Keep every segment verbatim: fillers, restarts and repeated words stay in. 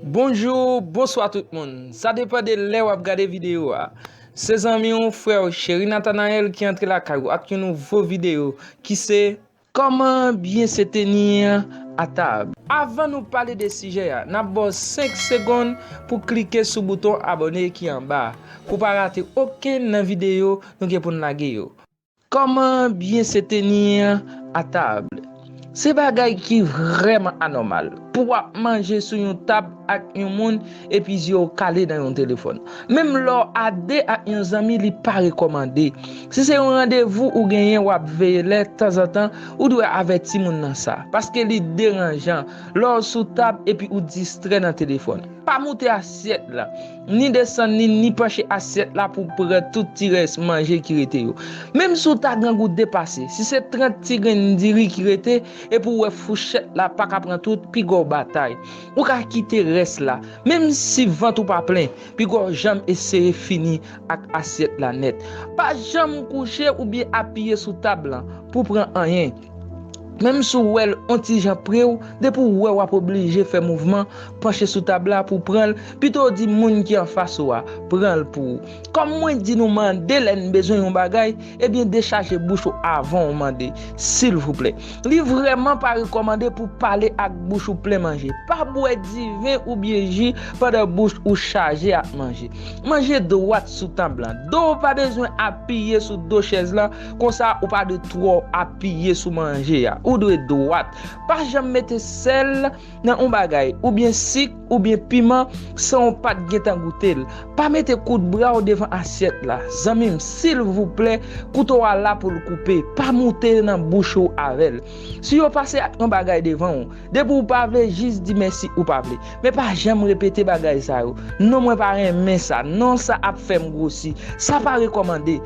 Bonjou, bonswa tout moun. Sa depann de lè w ap gade videyo a. Se zanmi w, frè w, Cheri Nathanael ki antre lakay ou ak yon nouvo videyo ki se kòman byen se teni a tab. Avan nou pale de sijè a, n ap ba w senk segonn pou klike sou bouton abòne ki anba a, pou pa rate okenn nan videyo nou gen pou n lage yo. Kòman byen se teni a tab. Se bagay ki vrèman anòmal pou w ap manje sou yon tab ak yon moun epi zye w kale nan yon telefòn. Menm lè w a de ak yon zanmi, li pa rekòmande. Si se yon randevou ou genyen, w ap veye lè, tanzantan, ou dwe avèti moun nan sa, paske li deranjan lè w sou tab epi ou distrè nan telefòn. Pa moute asyèt la, ni desann li, ni panche asyèt la pou pran tout ti rès manje ki rete yo. Menm si w ta grangou depase, si se trant ti grenn diri ki rete, epi w wè fouchèt la pa ka pran tout, piga w batay. Ou ka kite rès la. Menm si vant ou pa plen, piga w janm eseye fini ak asyèt la nèt. Pa janm kouche oubyen apiye sou tab lan pou pran anyen. Menm si w wè l on ti jan pre w, depi w wè w ap oblije fè mouvman, panche sou tab la pou w pran l, pito w di moun ki anfas ou a pran l pou ou. Kòm mwen di nou mande lè n bezwen yon bagay, ebyen dechaje bouch ou avan w mande, silvouplè. Li vrèman pa rekòmande pou w pale ak bouch ou plen manje. Pa bwè diven oubyen ji pandan bouch ou chaje ak manje. Manje dwat sou tab lan. Do w pa bezwen apiye sou do chèz lan, konsa ou pa dwe twò apiye sou manje a. Ou dwe dwat. Pa janm mete sèl nan yon bagay, oubyen sik, oubyen piman, san w pa t gentan goute l. Pa mete kout bra w devan asyèt la. Zanmi m, silvouplè, kouto a la pou l koupe. Pa moute nan bouch ou avè l. Si yo pase ak yon bagay devan w, depi w pa vle, jis di mèsi ou pa vle. Men pa janm repete bagay sa yo. Non, mwen pa renmen sa. Non, sa ap fè m gwosi. Sa pa rekòmande.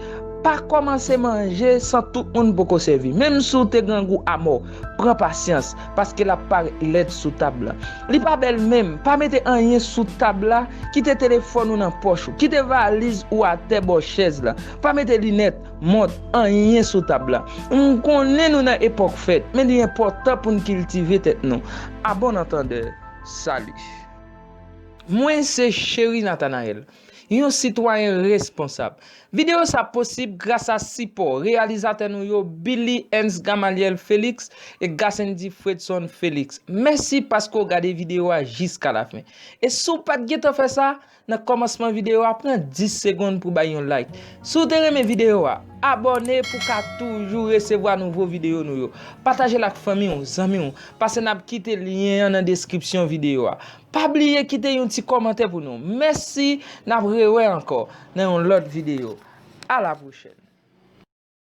Pa kòmanse manje san tout moun poko sèvi. Menm si w te grangou amò, pran pasyans, paske l ap parèt lèd sou tab lan. Li pa bèl menm. Pa mete anyen sou tab la, kite telefòn ou nan pòch ou, kite valiz ou atè bò chèz la. Pa mete linèt, mont, anyen sou tab la. M konnen nou nan epòk fèt, men li enpòtan pou n kiltive tèt nou. A bon antandè, sali. Mwen se Cheri Nathanael, yon sitwayen responsab. Videyo sa posib gras a sipò reyalizatè nou yo, Billy Hans Gamaliel Felix e Gassendy Fredson Felix. Mèsi paske w gade videyo a jiska lafen. E si w pa t gentan fè sa, nan kòmansman videyo a, pran dis segonn pou bay yon like. Si w te renmen videyo a, abòne pou w ka toujou resevwa nouvo videyo nou yo. Pataje l ak fanmi w, zanmi w, paske n ap kite lyen an nan deskripsyon videyo a. Pa bliye kite yon ti kòmantè pou nou. Mèsi, n ap rewè ankò nan yon lòt videyo. A la pwochèn.